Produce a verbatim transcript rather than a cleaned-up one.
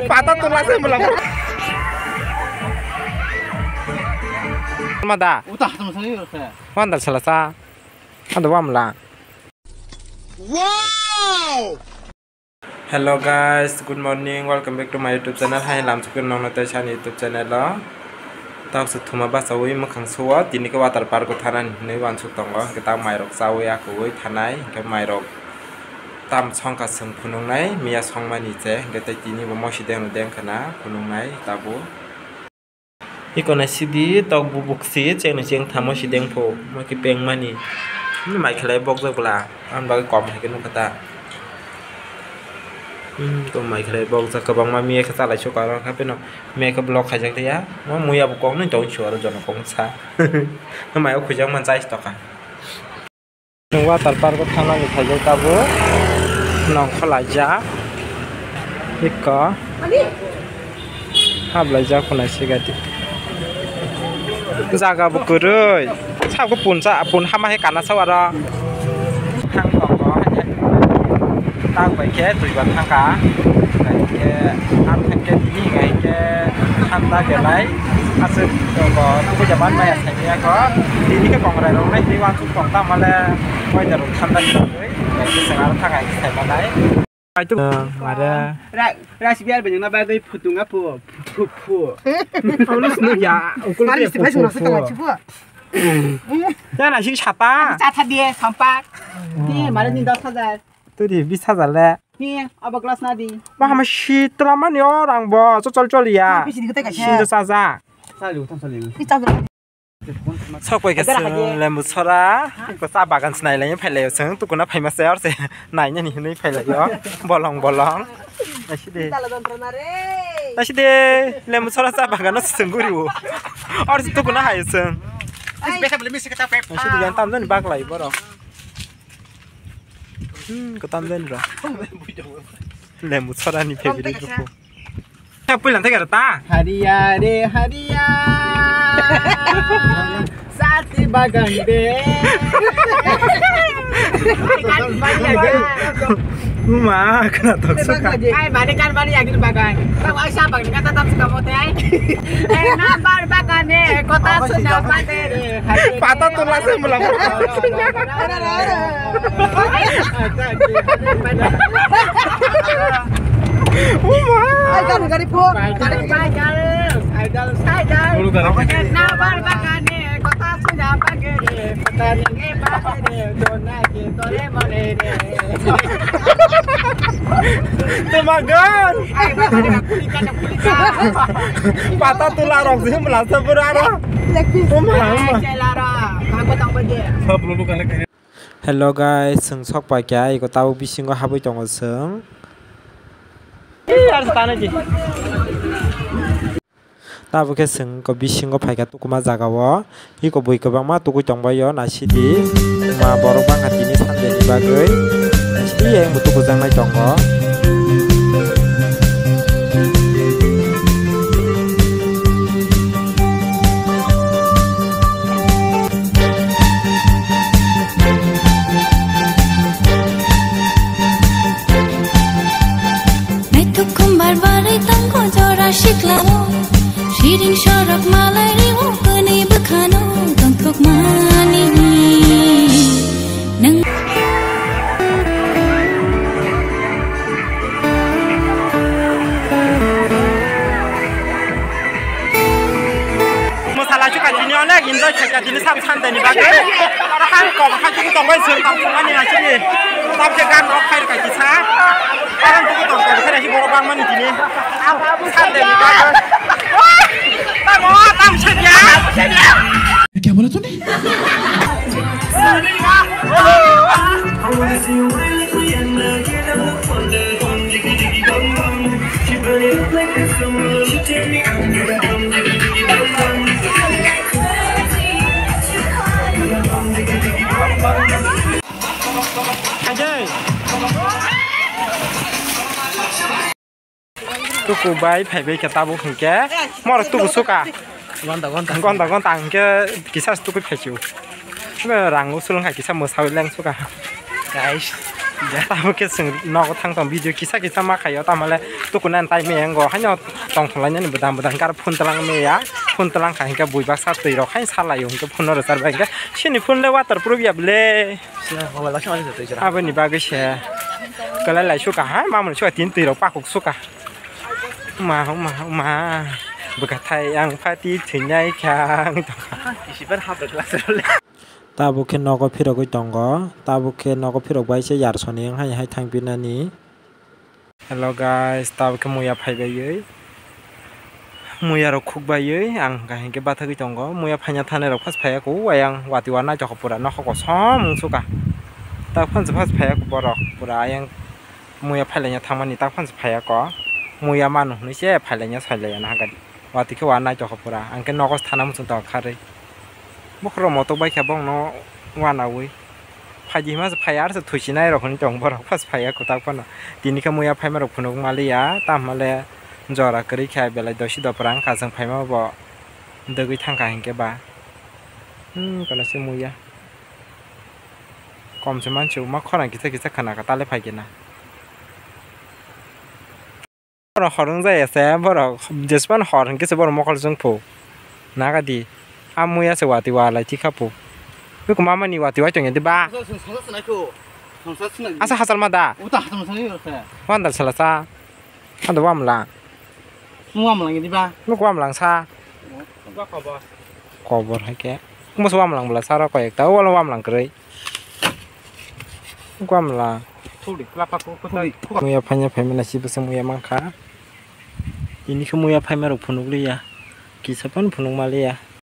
Pata tula se mula. Mada. Wanda sala sa. Ando wamla. Wow! Hello guys, good morning, welcome back to my YouTube channel. Hai lamsukun nongno tei sani YouTube channel o. Tabuk se thuma bachawi mwkhang suo, tini khe water park o thanani hinwi uansuk tongo. Hwnkhe tabuk mairok chawi akwui thanai, hwnkhe mairok tam songkha chwng phunuknai, miya songmani che, hwnkhe tei tini bo mosideng deng khwna phunuknai tabuk. Iko naisidi tok bubuk si chengni chengthamo si dengpho, mo khe pengmani. Mai khlai bokjak bwla, ang bagwi kom hai khe nukha ta. Hmm, to mai khlai bokjak kwbangma miya khe chalai suka aro khe pheno miya khe block khaijak ya. Mo muya bo koknwi tong su aro jono koksa. Mai o khujak man chai toka. Water park o thangnani phaijak tabuk nongkhor laijak. Ikko haplaijak khwnai sigadi. Jaga bo kwrwi. Sabo punsa pun hama hai kana sao aro. Thang tongo. Tak bai khe duibar thangkha. Bai khe ang thangkhe tini hinkhe thanda belai. Aswk tongo, tubuja man maya saimanya kho. Tini khe kongrai rok nai tei uansuk tong tamo le weather rok thanda hinwi. Bai khe chwng aro thang hai khe saimanai. Kaitu mare. Ra-, rice beer bini ma bagwi phutunga phu, phu, phu. Olu sunu ya, ukul. Mari ke si bai phu, sunu phu. Jana si sata. Chatha diye, sampak. Ni mare ni dos hajar. Turi bis hajar le. Ni, abo glass na di. Ma hama si tula mani o rang bo, cho chol chol ya. Bisi di kete kaisa. Sinjo chaja. Sali utang sali. Ni chaja. Sok pai kaisa lembu sora, ko cha bagan se nai lai phai lai chwng, tukuna phai ma se or se nai ni hinwi phai lai o. Bolong bolong. Nasi de. Nasi de, lembu sora cha bagan no chwng guri o. Or se tukuna hai chwng. Nasi de yan tam jani bak lai borok. Hmm, ko tam jani ro. Lembu sora ni favorite ko. Puilan thai ta. Hariya re hariya. Sati bagan de. Uma, kena tok suka. Ai, mane kan mane yagir bagan. Tau ai sa bagan kata tam suka mote ai. Eh, nambar bagan de, kota sunda bagan de. Pata tula se mula. Uma. Ai, kan gari po. Idol, idol, idol. Ulu kan. Nambar bagan de, kota sunda bagan de. Kota ni bagan de, dona de, dore mone de. Temagan. Pata tula rok sih melasa berara. Uma, uma. Hello guys, chwng sok pai kha, iko tabuk bisingo habwi tongo chwng. Tabuk khe chwng ko bisingo phaikha tukuma jaga o, iko bui kwbangma tugui tongbaio, naisidi ma borok bangkha tini Sunday ni bagwi, naisidi yang bo tukujaknai tongo. Naithok khumbar barwi tongo jora siklao, siring sorok malai rio kwnwi bwkhano tongthokmani. Nwng Mwsala chukha tini onek enjoy khaikha tini sab Sunday ni bagwi. Oro hang kok hang tuku tongbai chwng tong thangmani na chini. Tabukhe gan rok khai rwkha kisa. Hang tuku tong tong khai rwkha borok bangmani tini. Sunday ni bagwi. Tamo tam sakya. Kya bola tune? Ajay. Tuku bai phai bai khe tabuk hinkhe morok tuku suka. Gonta, gonta. Gonta, gonta hinkhe kisa se tukui phai sio. Rang usulung hai kisa mwsawi leng suka. Guys. Tamo khe chwng nogo thang tong video kisa kisa ma khaio, tamale tukuna tai me yango haino tongthok lainani bwdang bwdang kar phun tlang me ya, phun tlang kha hinkhe bui baksa twi rok hai salaio hinkhe phun no rwchar bai hinkhe sini phun le water proof ya bwle. Aboni bagwi se kwlai lai suka hai mamoni suka tin twi rok pakuk suka. Ma ma ma bwkha thai ang phati thwinai kha. Tabuk khe nogo phirogwi tongo, tabuk khe nogo phirok bai se yarsoni wng hai hai thang pinani. Hello guys, tabuk khe muya phaibai, muya rok khukbai ang kaham khe bathagwi tongo. Muya phaina thanai rok phas phaiya ko, ayang watwi wa naithok pura nokha kosom wng suka. Tak phano se phas phaiya ko borok pura ayang muya phailaina thangmani tak phano se phaiya ko. Muya manu hwnwi se phailaina sailaiya na hagadi. Watwi khe wa naithok pura, ang khe nogo se thana muchung tongo kharwi. Bokhorok motok bai kha bongno wanawi. Phaidi hima se phai ar se thuisinai rok hwnwi tong borok phas phaiya kwtak phano. Tini khe muya phaima rok phunuk maliya, tamo le jora kwrwi kha belai dosi dopra wngkha chwng phaima bo dwgwi thangkha hinkhe ba. Hmm, kono se muya. Kom se mansu ma khorang kisa kisa khana ka tale phai khe na. Borok hor wng jaya se, borok jespan hor hinkhe se borok mokol chwng phu. Naga di, a muya se watwi wa lai tikha phu. Biko mama ni watwi wa tongya di ba. Asa hachal ma da. Uta hachal ma sani rok se. Wandal sala sa. Ando wamla. Mu wamla ngi di ba. Nuk wamlang sa. Ba khobor. Khobor hai khe. Musu wamlang bwla sa rok koi ekta. Wala wamlang kwrwi. Nuk wamla. Thudi, klapa ko, ko, thudi. Muya phanya phaimana si bwswk muya mankha. Tini khe muya phaima rok phunuk liya. Kisa phano phunuk ma liya.